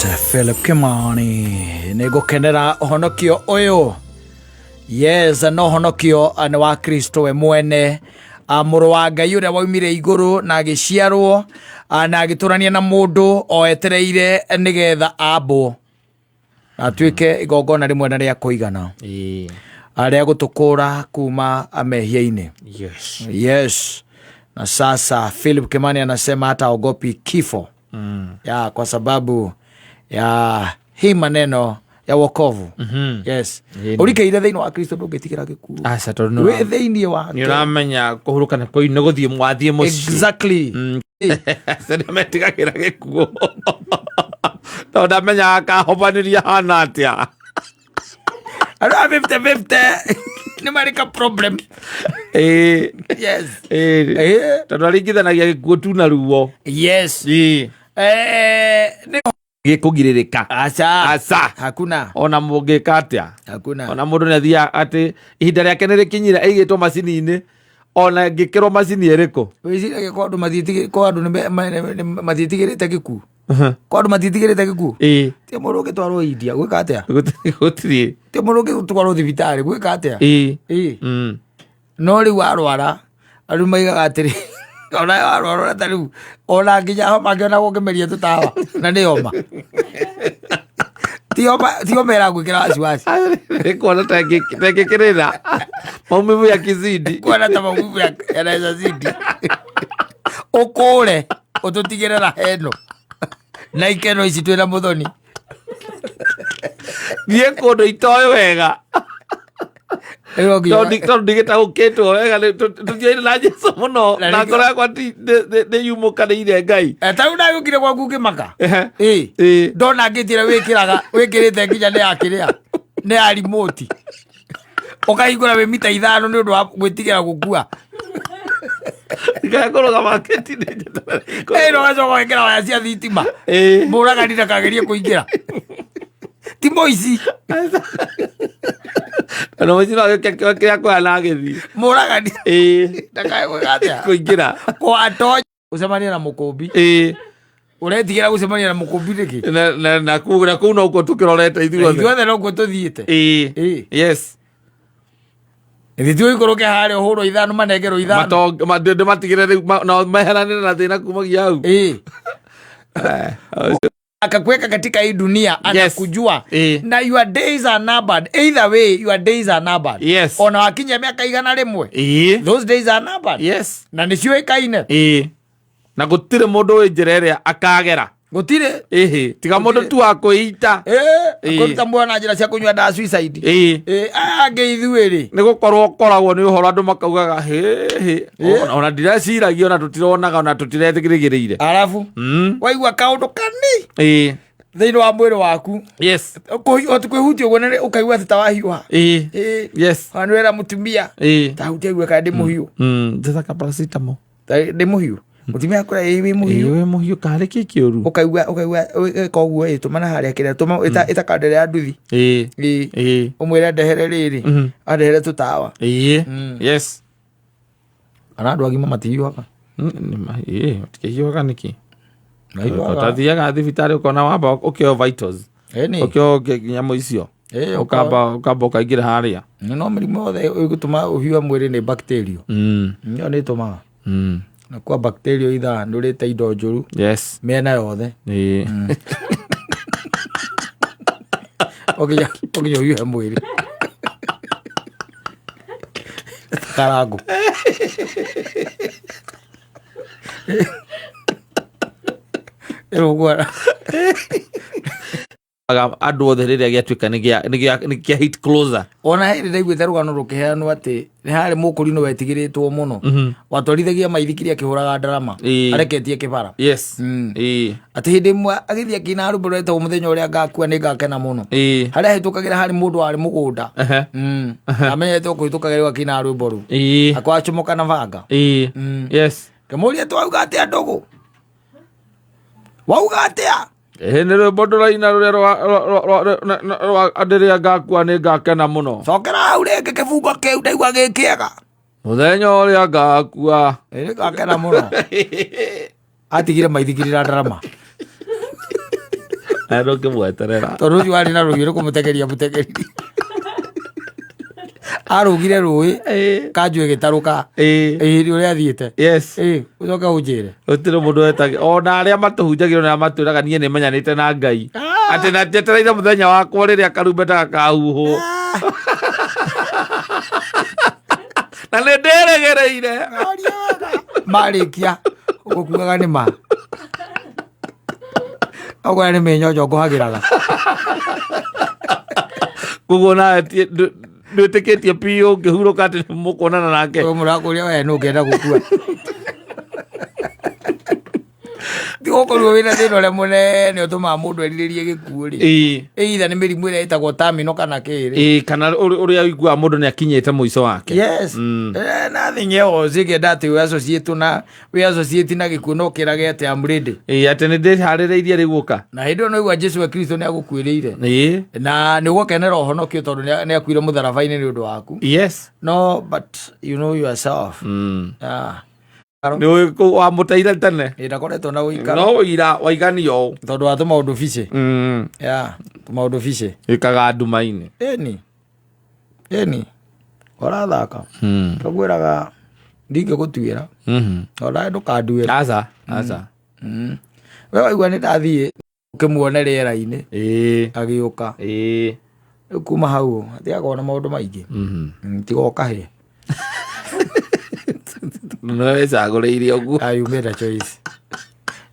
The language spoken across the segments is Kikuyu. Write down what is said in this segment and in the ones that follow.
Philip Kimani nĩ ngũkenera ũhonokio ũyũ. Yes, no ũhonokio nĩ wa Kristo we mwene, mũrũ wa Ngai ũrĩa waumire igũrũ na agĩciarwo, na agĩtũrania na mũndũ o etereire nĩgetha ambwo na atuĩke igongona rĩmwe na rĩa kũigana, rĩa gũtũkũra kuma mehia-inĩ. Yes, na sasa Philip Kimani anasema hata ogopi kifo ya kwa sababu ya hii maneno ya wokovu. Yes. Ũrikĩire thĩinĩ wa Kristo, ndũngĩtigĩra gĩkuũ. Aca, tondũ wĩ thĩinĩ wake. Nĩ ũramenya kũhurũka na kũu nĩ gũthiĩ mwathiĩ mũciĩ. Exactly. Acio nĩo metigagĩra gĩkuũ tondũ ndamenyaga akahobanĩria hana atĩa. Andũ a 50-50 nĩ marĩ ka problem. Yes. Tondũ aringithanagia gĩkuũ tu na ruo. Nĩ Gĩkũgirĩrĩka. Aca. Aca. Hakuna. Ona mũngĩka atĩa. Hakuna. Ona mũndũ nĩ athiaga atĩ ihinda rĩake nĩ rĩkinyire aigĩtwo macini-inĩ, ona ngĩkĩrwo macini ĩrĩkũ. Wĩciragia kwa andũ kwa andũ nĩ matiĩtigĩrĩte gĩkuũ, kwa andũ matiĩtigĩrĩte gĩkuũ. Ti mũndũ ũngĩtwarwo India gwĩka atĩa? Gũtirĩ. Ti mũndũ ũngĩtwarwo thibitarĩ gwĩka atĩa? Ĩĩ. No rĩu warwara, andũ maigaga atĩrĩ, ona warwara ona ta rĩu ona nginya homa angĩona gũkĩmeria tũtawa na nĩ homa, ti homa, ti homa ĩragwĩkĩra wasiwasi. Nĩ kuona ta ĩngĩkĩrĩra maumivu ya kizidi. Kuona ta maumivu yanaweza zidi, ũkũre ũtũtigĩre na heno na ikeno ici twĩna mũthoni. Thiĩ kũndũ itoĩ wega. Rĩu Tondũ ndigĩtaũkĩtwo wega tũtiaire na Jesu mũno Na na ngoro yakwa nĩ yumũkanĩire Ngai. Ta rĩu ndagĩũkire gwaku ngĩmaka. Ĩ. Ndona ngĩti ĩrĩa wĩkĩraga wĩkĩrĩte nginya nĩ ya kĩrĩa, nĩ ya remote, ũkahingũra wĩ mita 5 nĩ ũndũ wa gwĩtigĩra gũkua. Ndikae kũrũgama ngĩti-inĩ njeterere. Ĩ, na ũgacoka ũgekĩra waya cia thitima, mũragani ndakagerie kũingĩra, ti mũici. Tondũ mũici no agĩũke kĩrĩa kuoya na agĩthiĩ. Mũragani ndakae gwĩka atĩa? Kũingĩra. Kwatonya gũcemania na mũkũmbi. Ũretigĩra gũcemania na mũkũmbi nĩkĩ? Na kũu nokuo tũkĩrorete ithuothe. Ithuothe nokuo tũthiĩte. Ĩĩ. Yes. Ithĩ ũikũrũke harĩa ũhũrwo 5, manengerwo 5. Ndĩmatigĩre rĩu na meheranĩre na thĩna kumagia hau. Akakuweka katika hii dunia, anakujua na your days are numbered. Either way, your days are numbered. Ona wakinya mĩaka 100, those days are numbered. Na nĩ ciũĩkaine. Ĩĩ, na gũtirĩ mũndũ wĩ njĩra ĩrĩa akagera. Gũtirĩ. Ĩhĩ, tiga mũndũ tu wa kwĩita. Kũruta muoyo na njĩra cia kũnyua ndawa, suicide. Aya angĩ ithuĩ rĩ, Nĩ gũkorwo koragwo nĩ ũhoro andũ makaugaga hĩhĩ, ona ndireciragia, ona tũtironaga, ona tũtiretĩkĩrĩgĩrĩire. Arabu waigua kaũndũ kani thĩinĩ wa mwĩrĩ waku, kwĩhutia ũguo nĩ ũkaigua atĩ ta wahiũha. Ona nĩ wera mũtumia, tahutia igue kana ndĩ mũhiũ. Njethaka paracetamol. Ta ndĩ mũhiũ, mũtumia akũra, ĩ, wĩ mũhiũ. Ĩĩ, wĩ mũhiũ karĩ kĩ kĩũru? Ũkaigua ĩka ũguo, ĩ, tũmana harĩa kĩrĩa, tũma ĩta kandere ya nduthi. Ũmwĩre ndehere rĩrĩ, andehere tũtawa. Kana andũ agima matihiũhaga? Ĩĩ, matikĩhiũhaga nĩkĩ? Mahiũhaga. Ũtathiaga thibitarĩ ũkona wamba ũkĩoyo vitals? Ĩni. Ũkĩoyo nyamũ icio. Ũkamba ũkaingĩra harĩa. No mĩrimũ yothe ĩgũtũma ũhiũhe mwĩrĩ nĩ bacteria. Ĩyo nĩ ĩtũmaga na kwa bacteria ithaa nĩ ũrĩte indo njũru mĩena yothe, ũnginya ũhiũhe mwĩrĩ karangũ. Ĩrũgwara. Andũ othe rĩrĩa gĩatuĩka nĩ kĩa hit closer. Ona hĩndĩ ndaiguĩte rũgano rũkĩheanwo atĩ nĩ harĩ mũkũrinũ wetigĩrĩtwo mũno, watwarithagia maithikiri akĩhũraga ndarama, areketie kĩbara. Atĩ hĩndĩ ĩmwe agĩthiĩ akĩina rwĩmbo rwetagwo "Mũthenya ũrĩa ngakua nĩ ngakena mũno". Harĩa ahĩtũkagĩra harĩ mũndũ warĩ mũgũnda. Amenyete kũhĩtũkagĩra rĩu akĩina rwĩmbo rũu, akwacomoka na banga. Kĩmũria, "Twauga atĩa ndũgũ? Wauga atĩa?" Ĩĩ, nĩ rwĩmbo ndũraina rũrĩa rwa rĩrĩa ngakua nĩ ngakena mũno. "Cokera hau rĩngĩ, kĩbungo kĩu ndaigua gĩ kĩega." Mũthenya ũrĩa ngakua. Ĩ, nĩ ngakena mũno. Atigire maithikiri na ndarama. Na ndũngĩmweterera. Tondũ ũcio warĩ na rũhiũ nĩ kũmũtegeria mũtegeri arũgire rũĩ kanjũ ĩgĩtarũka. Ĩĩ, nĩ ũrĩa athiĩte. Ũcoke ũnjĩre. Gũtirĩ mũndũ wetagĩ ona arĩa matũhunjagĩra na matwĩraga niĩ nĩ menyanĩte na Ngai atĩ na njetereire mũthenya wakwa rĩrĩa karumbeta gakahuhwo na nĩ ndĩrĩgĩrĩire. Marĩkia ũgũkuaga nĩ ma okorwo nĩ mĩnyonjo ngũhagĩraga. Koguo nawe ndwĩtĩkĩtie biũ ũngĩhurũka atĩ nĩ mũkuonana nake. Ũyũ mũrakũria we nũ ũngĩenda gũkua tigũkorwo wĩna thĩna ũrĩa mũnene ũtũmaga mũndũ erirĩrie gĩkuũ rĩ, either nĩ mĩrimũ ĩrĩa ĩtagwo terminal kana kĩrĩ. Ĩĩ, kana ũrĩa ũiguaga mũndũ nĩ akinyĩte mũico wake. Yes. Nothing else ĩngĩenda atĩ wĩ associate na wĩ associate na gĩkuũ no kĩrage atĩ I'm ready. Ĩĩ, atĩ nĩ ndĩharĩrĩirie rĩu gũka. Na hĩndĩ ĩyo no igua Jesu wa Kristo nĩ agũkuĩrĩire na nĩ ũgũkenera ũhonokio tondũ nĩ akuire mũtharaba-inĩ nĩ ũndũ waku. No but you know yourself. Ah. Nĩ ũĩ wamũteire tene. Ĩ, ndakoretwo na ũikaro. No ũira waiganio ũũ. Tondũ wa tũmaũndũ bici. Yeah, tũmaũndũ bici. Ĩkaga nduma-inĩ. Ĩni ĩni ũrathaka tũkwĩraga ndingĩgũtuĩra onawe ndũkanduĩra. Aca, aca. We waigua nĩ ndathiĩ ũkĩmuone rĩera-inĩ agĩũka. Rĩu kuma hau atigakorwo na maũndũ maingĩ. Tiga ũkahĩe. Nĩ wecagũrĩire ũguo. Ah, you made a choice.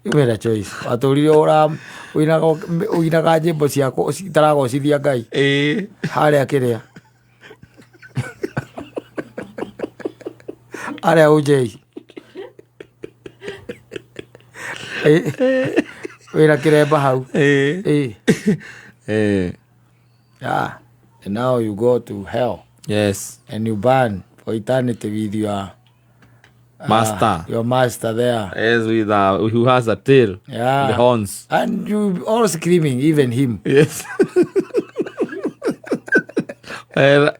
You made a choice. Watũrire ũra ũinaga ũinaga nyĩmbo ciaku itaragocithia Ngai. Harĩa kĩrĩa. Harĩa ũnjei. Wĩra kĩremba hau. Yeah. And now you go to hell. And you burn for eternity with your Master. Your master there. Yes, with who has a tail. Yeah. The horns. And you all screaming, even him. Yes. And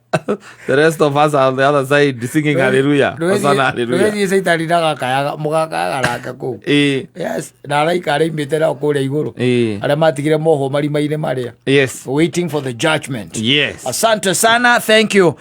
the rest of us are on the other side singing hallelujah. Hosanna, hallelujah. Ndũgethiĩ caitani ndagakayaga mũgakayaga nake kũu. Yes, na araika arĩa aimĩte nao kũrĩa igũrũ. Arĩa matigire mohwo marima-inĩ marĩa. Waiting for the judgment. Asante sana, thank you.